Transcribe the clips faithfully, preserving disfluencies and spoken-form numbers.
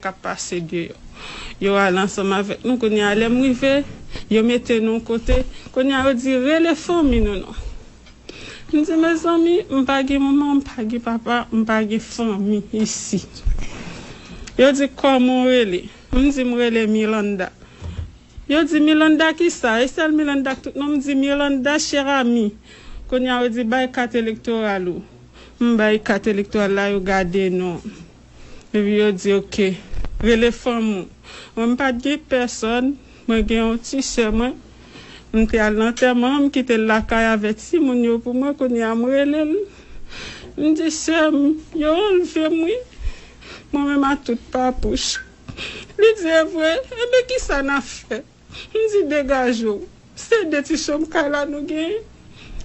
k ap pase deyò. Yo ale ansanm avèk nou, kounye a lè m rive, yo mete nou yon kote, kounye a yo di rele fanmi nou non. M di mezanmi, m pa gen manman, m pa gen papa, m pa gen fanmi isi. Yo di kòman w rele? M di m rele Milanda. Yo di Milanda kisa? E sèl Milanda k tout non, m di Milanda Cherami. Kounye a yo di bay kat elektoral ou. M bay kat elektoral la, yo gade non. Epi yo di oke, rele fanmi w. Mwen m pa t gen pèsòn, mwen gen yon ti sè mwen. M te al nan antèman an, m kite l lakay avè timoun yo pou mwen, kounye a m rele l. M di sè m, yo anlve m wi. Mwen menm a tout papouch. Li di e vre, enben kisa n ap fè? M di degaje w. Se de ti chanm kay la nou genyen.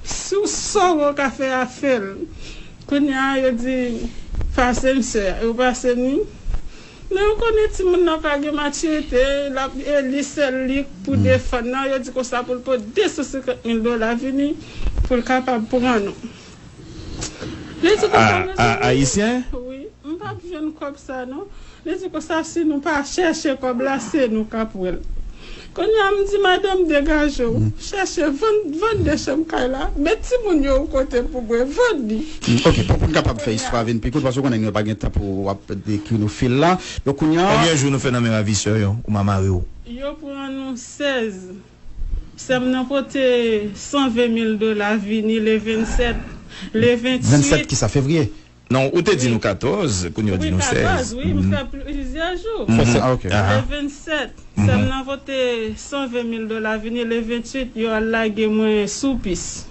Si w sòre w ka fè a fè l. Kounye a yo di pase m sè a. Yo pase m li. Men ou konnen timoun nan pa gen matirite, l ap e li sèl li pou defann nan. Yo di konsa pou l pote de san senkant mil dola vini pou l kapab pran nou. Li di konsa, a, a, mezanmi, ayisyen? Wi, m p ap jwenn kòb sa non. Li di konsa si nou pa chèche kòb la, se nou k ap wè l. Kounye a m di madanm degaje w, chèche vann, vann de chanm kay la, met timoun yo yon kote pou mwen, vann li. Ok, pou, pou n kapab fè istwa vin pi kout, paske w konnen nou pa gen tan pou w ap dekri nou fil la. Donk kounye a. Konbyen jou nou fè nan men ravisè yo, ou mamare w? Yo pran nou sèz. Sè m nan pote san ven mil dola vini le vennsèt, le venntwit. Vennsèt kisa, fevriye? Non, ou te di nou katòz, kounye a w di nou sèz. Wi, katòz, wi, m fè plizyè jou. Fè sa, ok. Le vennsèt, sè m nan pote san ven mil dola vini, le venntwit, yo al lage mwen sou pis.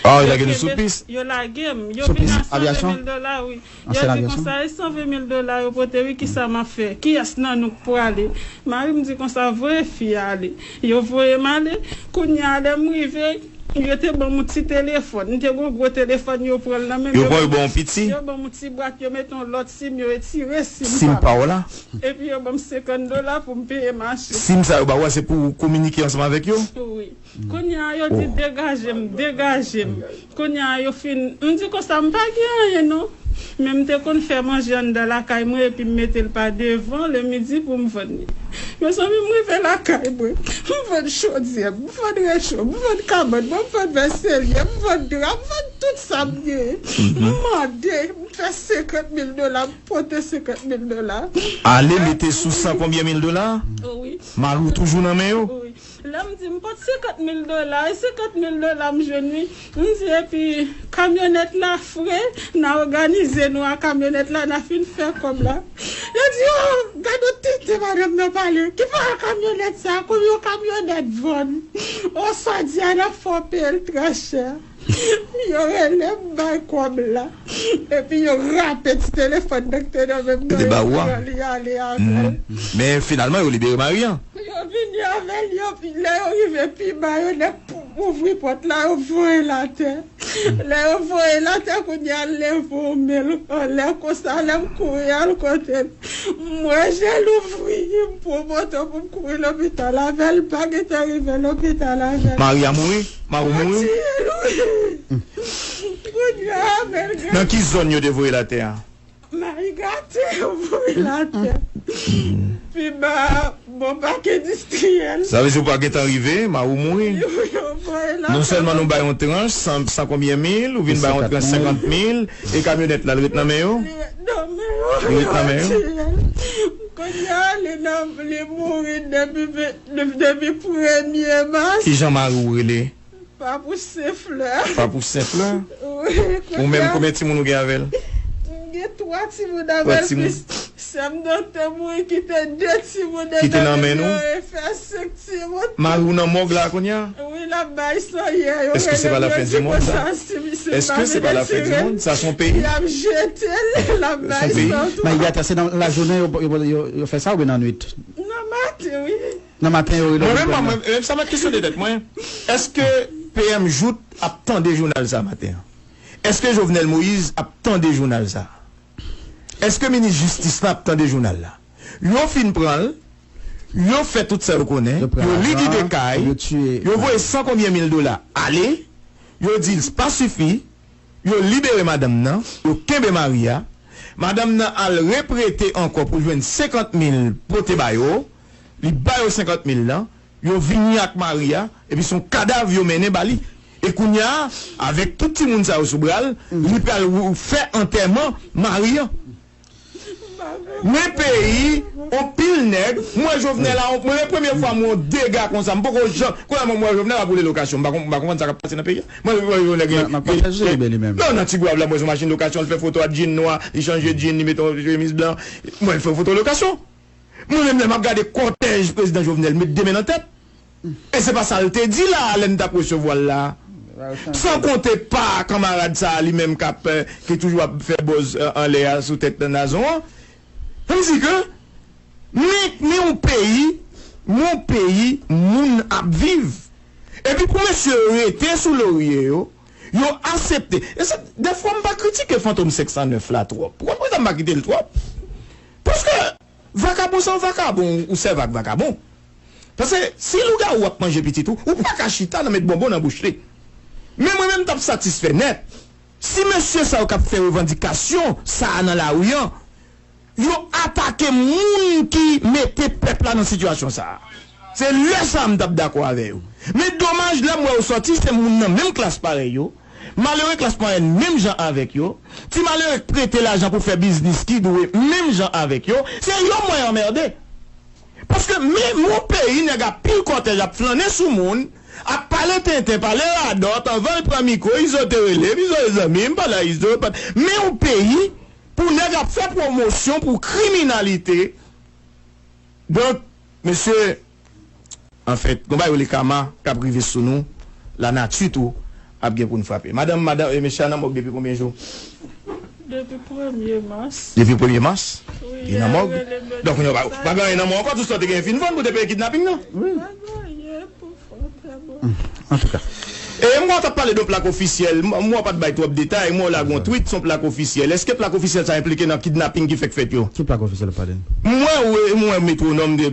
Ah, yo lage nou sou pis? Yo lage m. Yo vin a san ven mil dola, wi. Yo di konsa, e san ven mil dola yo pote, wi, kisa m ap fè? Kiyès nan nou k prale? Mari m di konsa, voye fi a ale. Yo voye m ale. Kounye a, lè m rive, yo te ban m yon ti telefòn. M te gen yon gwo telefòn, yo pran l nan men m. Yo pran, yo ban w yon piti? Yo ban m yon ti bwat, yo mete yon lòt sim, yo retire sim pa m. Sim pa w la? Epi yo ban m senkant dola pou m peye machin. Sim sa yo ba w a, se pou w kominike ansanm avèk yo? Wi. Kounye a yo di degaje m, degaje m. Kounye a yo fin, m di konsa m pa gen anyen non. Men m te konn fè manje anndan lakay mwen epi m mete l pa devan le midi pou m vann li. Mezanmi, m rive lakay mwen, m vann chodyè, m vann recho, m vann kabann mwen, m vann vèselye, m vann dra, m vann tout sa m genyen. M mande, m fè senkant mil dola, m pote senkant mil dola. Ale mete sou san konbyen mil dola? Wi. Mari w toujou nan men yo? Wi. Lè m di m pot senkant mil dola, e senkant mil dola m jwenn wi. M di epi kamyonèt la fre, n a òganize nou a kamyonèt la, n a fin fè kòb la. Yo di o, gade yon tenten madanm nan pale. Ki pa kamyonèt sa, konbyen yon kamyonèt vann? O swadyan n ap fè w peye l trè chè. Yo rele m bay kòb la. Epi yo rape ti telefòn nan ki te nan men m nan, yo pran li ale avè l. Men finalman yo libere mari an. Yo vini avè l, yo, lè yo rive pi ba, yo nèk ouvri pòt la, yo voye l atè. Lè yo voye l atè, kounye a l leve yon men l anlè konsa, lè m kouri al kote l. M wè je l ouvri, m pran moto pou m kouri lopital avè l, m pa gentan rive lopital avè l. Mari a mouri? Mari w mouri? Yo tiye l wi. Kounye a, men l gen. Nan ki zòn yo te voye l atè a? Mari gate, yo voye l atè. Pi ba, bò pak endistriyèl. Sa vle di ou pa gentan rive, mari w mouri? Yo, yo voye l atè. Non sèlman nou bay yon tranch, san, san konbyen mil, ou vin bay yon tranch senkant mil, e kamyonèt la, l ret nan men yo? Li ret nan men yo. Li ret nan men yo? Kounye a, li nan, li mouri depi ven, depi premye mas. Kijan mari w rele? Papou Senflè. Papou Senflè? Wi. Ou menm, konbyen timoun ou gen avè l? M gen twa timoun avè l, plis sè m nan te mouri, kite de timoun nan men nou. Kite nan men nou? Fè senk timoun. Mari w nan mòg la kounye a? Wi, l ap bay san yè. Yo rele m, yo di konsa, si misye pa vin retire l, y ap jete l, l ap bay san tou. Mari gate, se nan lajounen yo, yo, yo, yo fè sa oubyen nan nwit? Nan maten, wi. Nan maten yo rele w pou pran nan. Mwen menm, mwen menm, sa m ap kesyone tèt mwen, èske P M Jouthe ap tande jounal sa maten an? Èske Jovenel Moïse ap tande jounal sa? Èske minis jistis la ap tande jounal la? Yo fin pran l, yo fè tout sa yo konnen, yo lide kay, yo voye san konbyen mil dola ale, yo di l pa sifi, yo libere madanm nan, yo kenbe mari a, Madanm nan al reprete ankò pou jwenn senkant mil pote ba yo. Li ba yo senkant mil lan. Yo vini ak mari a, epi se yon kadav yo mennen ba li. E kounye a, avèk tout timoun sa yo sou bra l, li pral w- fè antèman mari an. Men peyi, on pil nèg, m wè Jovenel la, mwen, men premye fwa m wè yon dega konsa, m poko janm, kounye a mwen, m wè Jovenel ap woule lokasyon, m pa konn- m pa konprann sa k ap pase nan peyi a. Mwen, mwen, Jovenel gen- N ap gen- pataje, gen- Beli, menm. Non, nan Ti Gwav la, mwen, se yon machin lokasyon, l fè foto a Jean nwa, li chanje Jean, li mete yon chemiz blan, mwen, l fè foto lokasyon. Mwen menm, lè m ap gade kòtèj prezidan Jovenel met de men nan tèt. E se pa sa l te di la, lè n t ap resevwa l la. San konte pa kanmarad sa a li menm k ap, eh, ki toujou ap fè buzz, eh, anlè a sou tèt nan nazon an. Sa vle di ke, men, men yon peyi, men yon peyi, moun ap viv. Epi pou mesye yo rete sou lorye yo, yo aksepte. E se, dèfwa m pa kritike Fantom senk san nèf la twòp. Ou konn poukisa m pa kite l twòp? Paske vakabon se yon vakabon, ou sèvi ak vakabon. Paske si lougawou ap manje pitit ou, ou pa ka chita nan met bonbon nan bouch li. Men mwen menm m t ap satisfè nèt si mesye sa yo k ap fè revandikasyon sa a nan lari an, yo atake moun ki mete pèp la nan sitiyasyon sa a. Se lè sa a m t ap dakò avè yo. Men domaj, lè m wè yo sòti, se moun nan menm klas parèy yo, malere klas mwayèn menm jan avèk yo, ti malere k prete lajan pou fè biznis ki dwe menm jan avèk yo, se yo m wè anmède. Paske men, men yon peyi nèg ap pil kòtèj, ap flannen sou moun, ap pale tenten, pale radòt, anvan l pran mikwo, Izo te rele m, Izo e zanmi m, pandan Izo, men yon peyi pou nèg ap fè pwomosyon pou kriminalite. Donk, mesye, anfèt, gon bagay rele kama k ap rive sou nou, lanati tou ap gen pou n frape. Madanm, madanm, e mesye a nan mòg depi konbyen jou? Depi premye mas. Depi premye mas? Wi, li nan mòg. Donk, nou pa, pa gen anyen nan men w ankò, tout sa w te gen fin vann pou te peye kidnaping nan. Wi. Pa gen anyen pou fè, trè bon. Antouka. E m wè w t ap pale de yon plak ofisyèl. M, m wè w pa t bay twòp detay. M wè w lage yon tweet, se yon plak ofisyèl. Èske plak ofisyèl sa enplike nan kidnaping ki fèk fèt yo? Ki plak ofisyèl w ap pale? M wè, w- m wè metwonòm de